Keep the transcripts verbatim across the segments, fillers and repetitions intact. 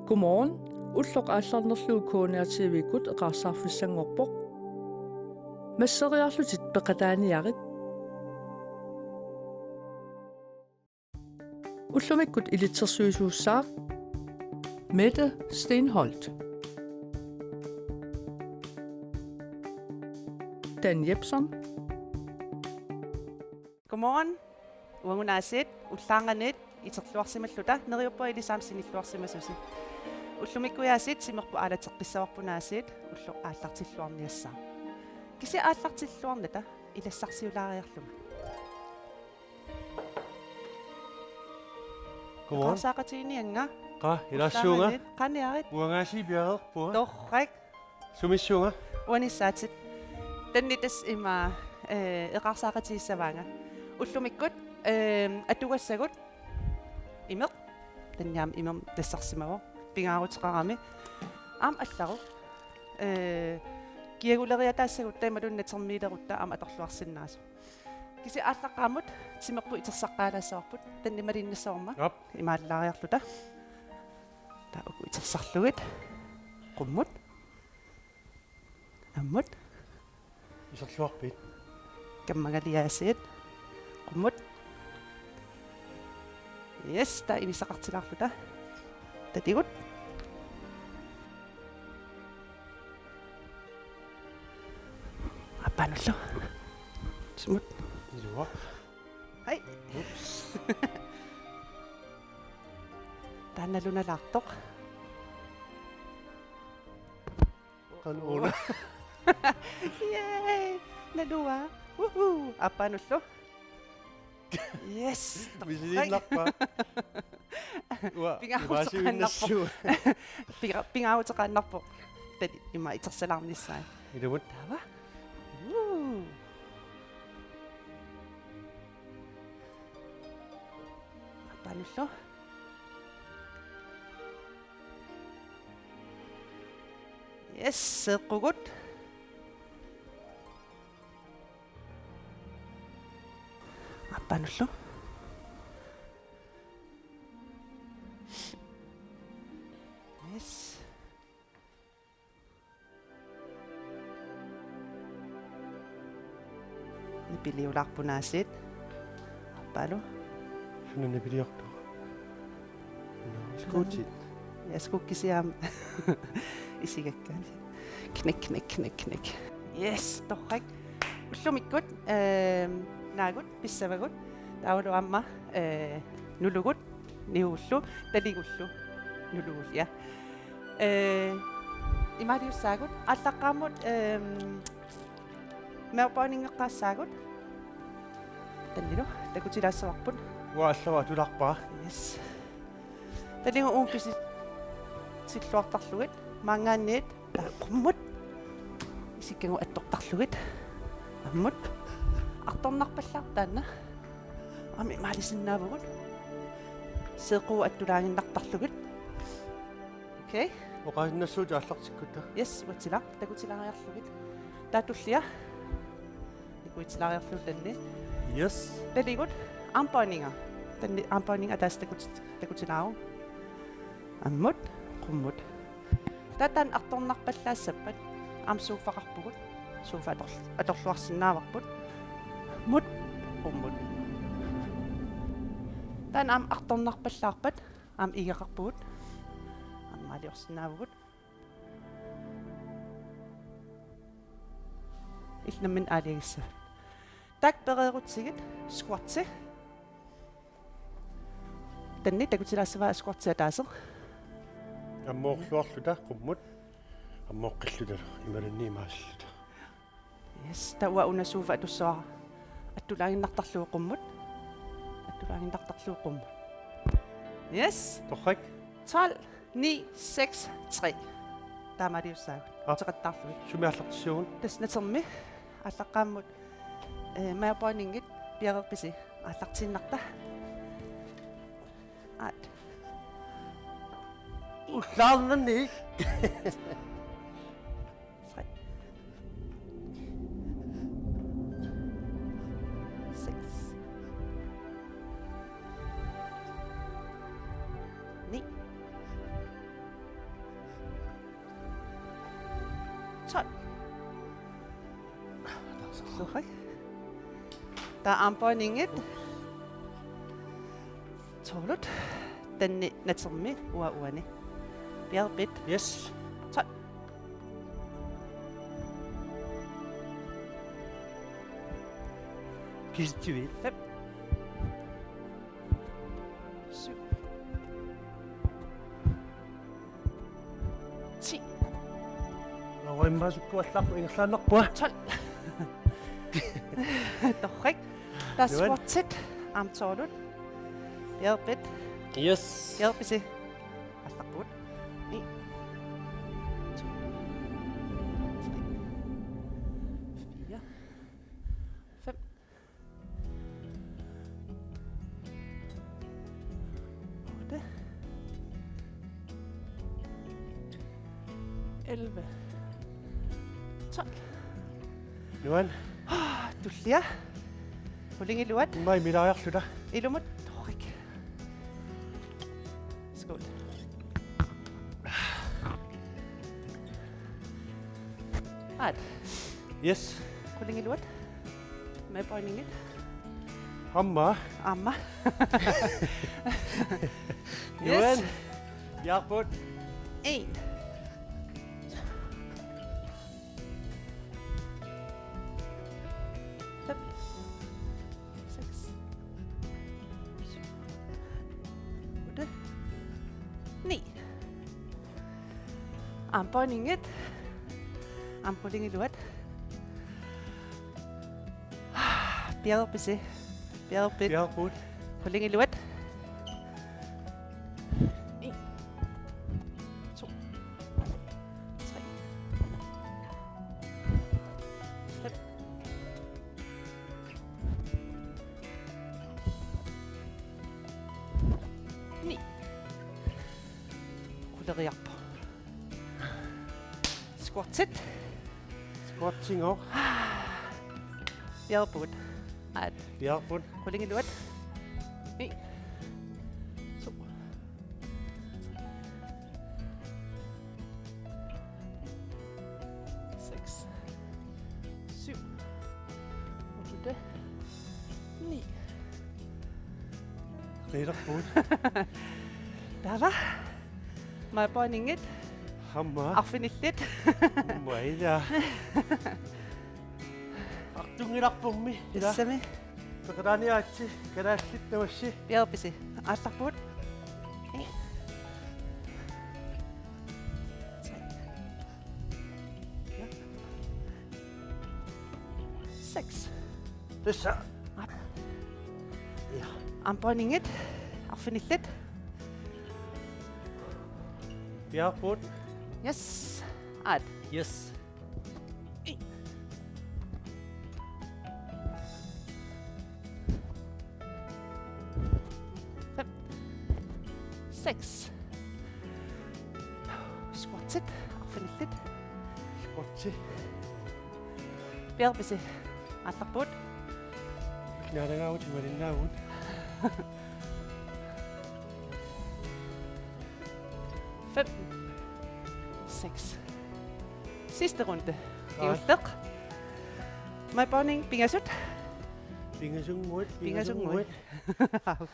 Godmorgen. Ulloq aallarnerlugu K N R T V-kkut eqaarsaarfissanngorpoq. Masseriarlutit peqataaniarit. Ullumikkut ilitsersuisuussaaq Mette Stenholt. Dan Jepsen. Godmorgen. Uagut aasiit ullaarnganiit iterluarsimalluta, neriuppunga ilissi aamma sinilluarsimasusi. Ullumikkuit aasiit timerput aalateqqissavarput aasiit ulloq aallartilluarniassaaq. Kisianni aallartilluarnata ilassarsiulaariarlunga. Godmorgen. Eqaarsaaqatigiinniannga. Qaa, ilaassuunga. Ullaarnganiit. Qanoq aasiit? Uangaasiit piareerpunga. Torrak. Sumissuunga? Uanissaatit. Danni tassa ima, eh, eqaarsaaqatigissavaanga. Ullumikkut, eh, atugassagut. Imeq. Danni aamma imermik nassarsimavoq. Pingaaruteqarami. Aamma allaruk. Eh, kiaguleriataassagut imaluunniit natermiilerutta aamma atorluarsinnaasoq. Kisianni aallaqqaammut timerput itersaqqaalaassavarput. Danni malinnassavarma. Aap. Imaalilaariarluta. Taava uku itersarlugit. Qummut. Ammut. Iserluarpit? Kammagali aasiit. Qummut. Yes, taava inissaqartilaarluta. Tatigut. Aappaanullu. Sumut. Ilua. Hai. Ups. Taanna nalunalaartoq. Qanoq una. Yay! Nalua. Woohoo! Aappaanullu. Yes. Misiliinnarpa? Uanga, pingaaruteqaannarpoq. Imaasiuinnassuaq. Pinga-, pingaaruteqaannarpoq. Tali ima itersalaarnissaa. Ilumut. Taava. Woo. Aappaanullu. Yes, seeqqugut. Aappaanullu. Yes. Nipiliulaarput aasiit. Aappaalu. Suna nipiliortoq? Skuutit. Ja, skuukkisiam. Isigakkaani. Knik, knik, knik, knik. Yes, torrak. Ullumikkut, ehm, naagut, pissavagut. Taavalu aamma, eh, nulugut, niugullu, taligullu, nulugullu, ja. Eh, imaaliussaagut, aallaqqaammut, ehm, mavepuddingeqqaassaagut. Dannilu, takutilaassavarput. Uanga allavut atulaarpara. Yes. Taligut uunga pisi-, silluartarlugit, maanngaanniit, taava qummut. Isikkagut attortarlugit. Ammut. Artornarpallaarpoq taanna. Aamma imaalisinnaavugut. Seeqqugut attulaaginnartarlugit. Okay. Oqaasinnassuutit aallartikkutta. Yes, uatsilaaq, takutilaariarlugit. Taava tullia. Nikuitilaariarlugu danni. Yes. Taligut, armbøjninga. Danni armbøjninga ataaseq takut-, takutilaaruk. Ammut, qummut. Taava taanna artornarpallaassappat, aamma sofaqarpugut. Sofa ator-, atorluarsinnaavarput. Ammut, qummut. Taanna aamma artornarpallaarpat, aamma igaqarpugut. Aamma maaliorsinnaavugut. Illit nammineq aalajangissavat. Taakku pereerutsigit squatsi. Danni takutilaassavaa squatsi ataaseq. Ammoorluarluta qummut. Ammooqqilluta imaluunniit imaasilluta. Yes, taava una sofa atussavara. Attulaaginnartarlugu qummut. Attulaaginnartarlugu qummut. Yes. Torrak. Tolv, ni, seks, tre. Taamaaliussaagut. Aa. Uteqattaarlugit. Sumi aallartissiugut? Tassa natermi. Aallaqqaammut, eh, mavepuddingit piareerpisi? Aallartiinnarta. Aat. Ullaarnani. Tre. Seks. Ni. Torrak. Taava armbøjningit. Tolv. Danni natermi uanga uani. Bjergbit. Yes. Tolv. Kisitsivi. Fem. Syv. Ti. Nå, immaqa sukkut allarput ingerlaannarpunga. Tolv. Torrak. Taava Nuan. Squatit. Armtårnut. Bjergbit. Yes. Bjergbisi. Allarput. En. To. Tre. Fire. Fem. Otte. Elleve. Tolv. Nuan. Tullia. Qulingiluat. Immaqa imilaajarluta. Ilumut. Torrak. Skål. Aat. Yes. Qulingiluat. Med bøjningit. Aamma. Aamma. Yes. Nuan. Bjergbit. En. Fem. Seks. Syv. Otte. Ni. Armbøjningit. Armqulingiluat. Bjergbisi. Bjergbit. Bjergbit. Qulingiluat. En. To. Tre. Fem. Ni. Quleriarpoq. Squatit. Squatingooq. Bjergbit. Aat. Bjergbit. Qulingiluat. En. To. Seks. Syv. Otte. Ni. Qiilerput. Taava. Mavebøjningit. Aamma. Arfinillit. Aamma ila. Artunngilarpummi ila. Tassami. Peqataaniaatsi, kalaallit tamassi. Bjergbisi. Aallarpugut. En. Seks. Tassa. Aap. Ja. Armbøjningit. Arfinillit. Bjergbit. Yes. Aat. Yes. En. Fem. Seks. Squatit. Arfinillit. Squatit. Bjergbisi. Aallarpugut. Naalagaavutit malinnaavugut. Fem. Seks. Sidste runde. Aap. Iulleq. Mavebøjning pingasut. Pingasunnguit, pingasunnguit. Pingasunnguit.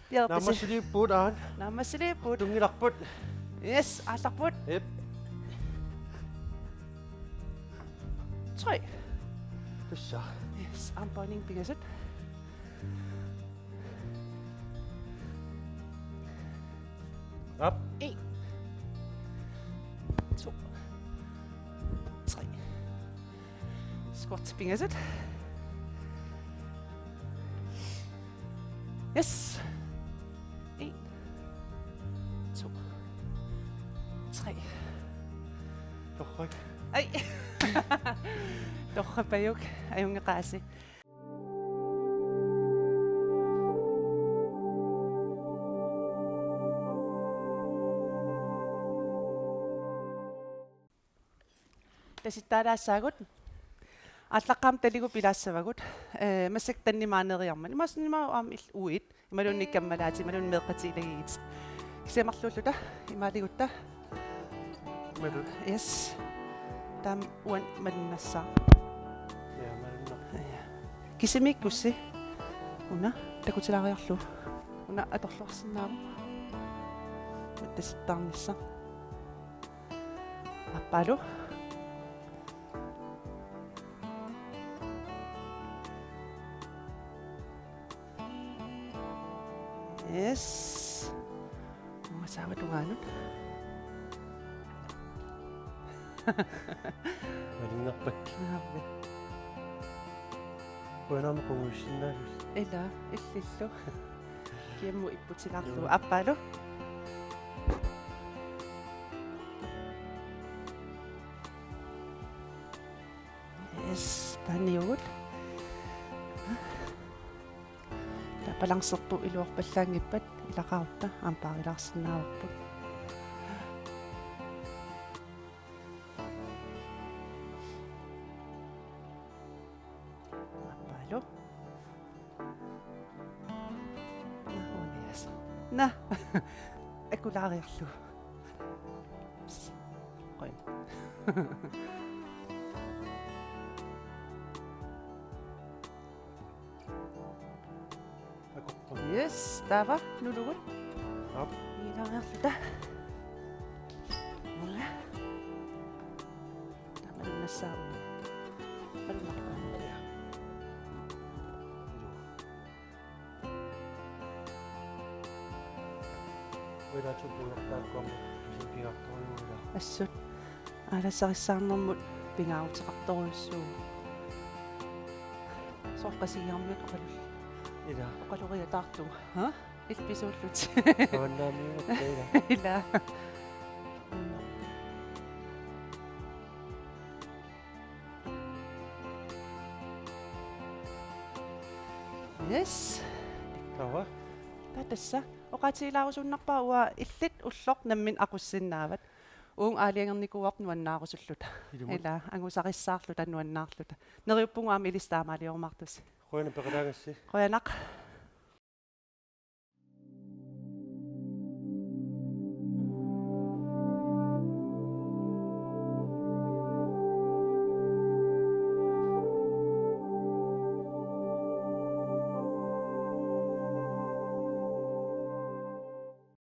Bjergbisi. Naammassiliipput, aat. Naammassiliipput. Tunngilarput. Yes, aallarput. Jep. Tre. Tassa. Yes, armbøjning pingasut. Op. En. To. Tre. Squat pingasut. Yes. En. To. Tre. Torrak. Ai. Torrapajuk. Ajunngeqaasi. Tasittaalaassaagut. Aallaqqaammut taligu pilaassavagut. Ee, massakkut tannimaaneriarmat. Imaassinnaavoq aamma il-, uit. Imaluunniit kammalaatit, imaluunniit meeqqatit ilagigitit. Kisianni marluulluta, imaaligutta. Imaluunniit. Yes. Taama uani malinnassaaq. Ja, malinnaq. Kisimiikkussi. Una takutilaariarlugu. Una atorluarsinnaavoq. Mattasittarnissaq. Aappaalu. Yes. Uuma saava tungaanut. Malunnarpakka. Naamik. Qujanarmi qungujussinnaasusi. Ila, illillu. Kiammut ipputilaarlugu. Joo. Aappaalu. Yes, taanna uagut. Taava balancerput iluarpallaanngippat ilaqarutta aamma paarilaarsinnaavarput. Aappaalu. Naa, uanias. Naa. Akulaariarlugu. Qoj. Akorpaa. Yes, taava nulugut. Aap. Ilaariarluta. Ulla. Taava malunnassaaq. Malunnarpaa. Uilaatsup puiortaakkuam kisipigartorujuula. Assut. Aalassarissaarnermut pingaaruteqartorujussuuvoq. Soorlu Qasigiannguamut oqalul-, ila, oqaloriataartunga. Ha? Ilpisuullutik. Avannaamiugut ila. Ila. Yes. Taava. Taava tassa. Oqaatigilaarusunnarpara uanga illit ulloq nammineq aqussinnaavat. Uunga aalajangernikuuarput nuannaarusulluta. Ilumut. Ila, angusarissaarluta, nuannaarluta. Neriuppunga aamma ilissi taamaaliorumaartusi. Qujanaq peqataagassi. Qujanaq.